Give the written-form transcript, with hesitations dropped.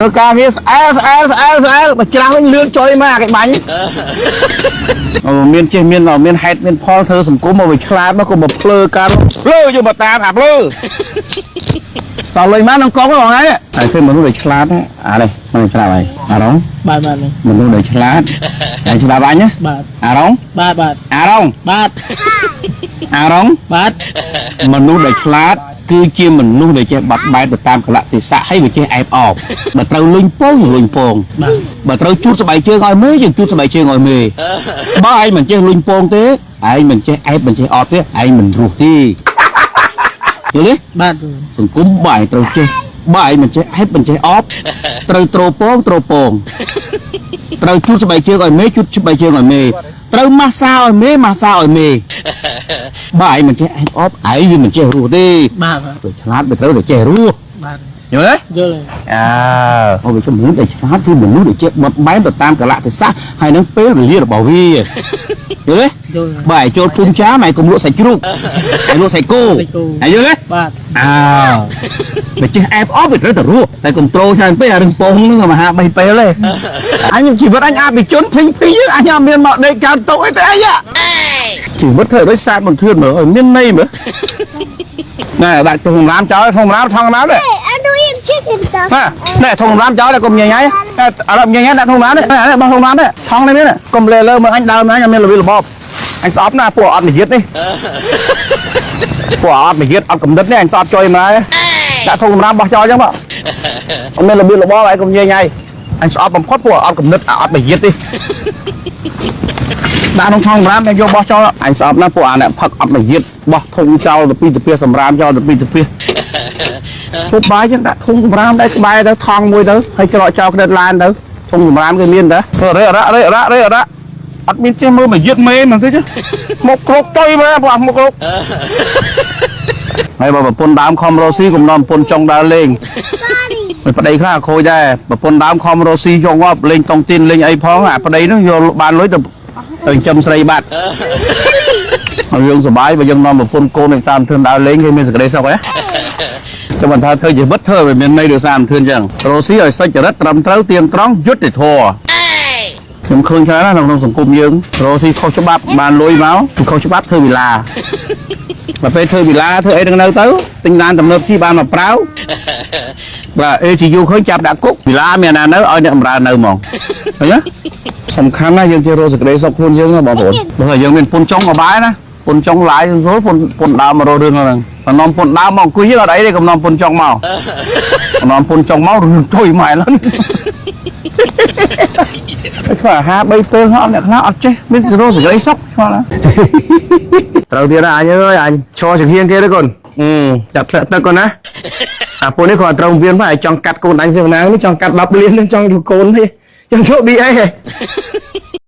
ធ្វើការងារស្អែលស្អែលស្អែលស្អែលបើច្រាស់វិញលឿនចុយមកអាគេបាញ់អូមានចេះមានមានហេតុមានផលធ្វើសង្គមមកវាឆ្លាតមកក៏មកភ្លើការភ្លើយកមកតាមអាភ្លើសល់លុយមកក្នុងកងហ្នឹងហើយហើយឃើញមនុស្សដែលឆ្លាតអានេះមិនឆ្លាតហើយអារង បាទបាទ មនុស្សដែលឆ្លាតហើយឆ្លាតអញណា បាទ អារង បាទបាទ អារង បាទ អារង បាទ មនុស្សដែលឆ្លាតគឺជាមនុស្សដែលចេះបាត់បែនទៅតាមកលៈទេសៈហើយវាចេះអែបអបបើត្រូវលុញពងលុញពង បាទ បើត្រូវជូតស្បែកជើងឲ្យមេយើងជូតស្បែកជើងឲ្យមេបើឯងមិនចេះលុញពងទេឯងមិនចេះអែបមិនចេះអត់ទេឯងមិនរស់ទេយល់ទេ បាទ សង្គមបើឯងត្រូវចេះបើឯងមិនចេះអែបមិនចេះអបត្រូវត្រូពងត្រូពងត្រូវជូតស្បែកជើងឲ្យមេជូតស្បែកជើងឲ្យមេត្រូវម៉ាស្សាឲ្យមេម៉ាស្សាឲ្យមេបើឯងមិនចេះអែបអបឯងវាមិនចេះរស់ទេ បាទបាទ ទៅឆ្លាតវាត្រូវតែចេះរស់ បាទ យល់ទេ យល់ហើយ អើអូវាជំនឿដែលឆ្លាតគឺមនុស្សដែលចេះបត់បែនទៅតាមកលៈទេសៈហើយនឹងពេលវេលារបស់វាយល់ទេ យល់ហើយ បើឯងចូលភូមិចាមឯងកុំលក់សាច់ជ្រូកឯងលក់សាច់គោ សាច់គោ ឯងយល់ទេ បាទ អើបើចេះអែបអបវាត្រូវតែរស់តែកុំត្រូលច្រើនពេកអារឿងពងហ្នឹងក៏មហាបីពេលទេអញជីវិតអញអភិជនភីងភីងអញអត់មានមកដេកកើតតុអីទេអីជីវិតធ្វើដូចសាតបន្ទឿនមើលឲ្យមានន័យមើលណែដាក់ធុងរាមចោលធុងរាមថងរាមទេ I don't eat chicken stuff. ណែណែធុងរាមចោលតែកុំញ៉ៃញ៉ៃអត់ញ៉ៃញ៉ៃដាក់ធុងរាមនេះនេះបោះធុងរាមនេះថងនេះមានកុំលេលើមើលអញដើមអញអត់មានរបៀបរបបអញស្អប់ណាស់ពួកអត់មយាទនេះពួកអត់មយាទអត់កំណត់នេះអញស្អប់ចុយមកហើយដាក់ធុងរាមបោះចោលអញ្ចឹងបងអត់មានរបៀបរបបឯងកុំញ៉ៃញ៉ៃអញស្អប់បំផុតពួកអត់កំណត់អត់មយាទនេះដាក់ក្នុងថងរាមតែយកបោះចោលអញស្អប់ណាស់ពួកអាអ្នកផឹកអត់មយាទបោះធុងចោលទៅពីទៅពីសម្រាមចោលទៅពីទៅពី ឈប់បាយចឹងដាក់ធុងសម្រាមដែរក្បែរទៅថងមួយទៅហើយច្រកចោលក្តិតឡានទៅធុងសម្រាមគេមានតារេរ៉ារេរ៉ារេរ៉ាអត់មានចេះមើលមកយឹតមេមិនទេមកគ្រប់តុយមកបងមកគ្រប់ហើយបើប្រពន្ធដើមខំរស់ស៊ីកុំនាំប្រពន្ធចង់ដើរលេងមិនប្តីខ្លះខូចដែរប្រពន្ធដើមខំរស់ស៊ីយកងាប់លេងតុងទីនលេងអីផងអាប្តីនោះយកបានលុយទៅទៅចិញ្ចឹមស្រីបាត់ហើយយើងសុបាយបើយើងនាំប្រពន្ធកូននឹងតាមធឿនដើរលេងគេមានសេចក្តីសុខហ៎ ចាំមិនថាធ្វើជីវិតធ្វើវាមានន័យដូចសារធឿនចឹងរស់ស៊ីឲ្យសុចរិតត្រឹមត្រូវទៀងត្រង់យុត្តិធម៌ខ្ញុំឃើញច្រើនណាស់នៅក្នុងសង្គមយើងរស់ស៊ីខុសច្បាប់បានលុយមកគឺខុសច្បាប់ធ្វើវិឡាដល់ពេលធ្វើវិឡាធ្វើអីនឹងនៅទៅទិញឡានទំនើបជិះបានមកប្រាវបាទ AGU ឃើញចាប់ដាក់គុកវិឡាមានណានៅឲ្យអ្នកបម្រើនៅហ្មងឃើញទេសំខាន់ណាស់យើងចេះរកសេចក្តីសុខខ្លួនយើងណាបងប្អូនបើថាយើងមានពុនចុងក៏បាយណាពុនចុងឡាយស្រួលពុនពុនដើមមករករឿងហ្នឹងកំណំពុនដើមមកអង្គុយអត់អីទេកំណំពុនចុងមកកំណំពុនចុងមករឿងចុយម៉ែឡើយឆ្លអាហារ3ពេលហ៎អ្នកខ្លះអត់ចេះមានរកសេចក្តីសុខឆ្លណា ត្រូវទៀតហើយអញអើយអញឈរចង្ហៀងគេទេកូនអឺចាប់ធ្លាក់ទឹកកូនណាអាពួកនេះគាត់ត្រូវវៀនផងឯងចង់កាត់កូនអញពីណានេះចង់កាត់10លាននេះចង់យកកូននេះចង់យក BA ហ៎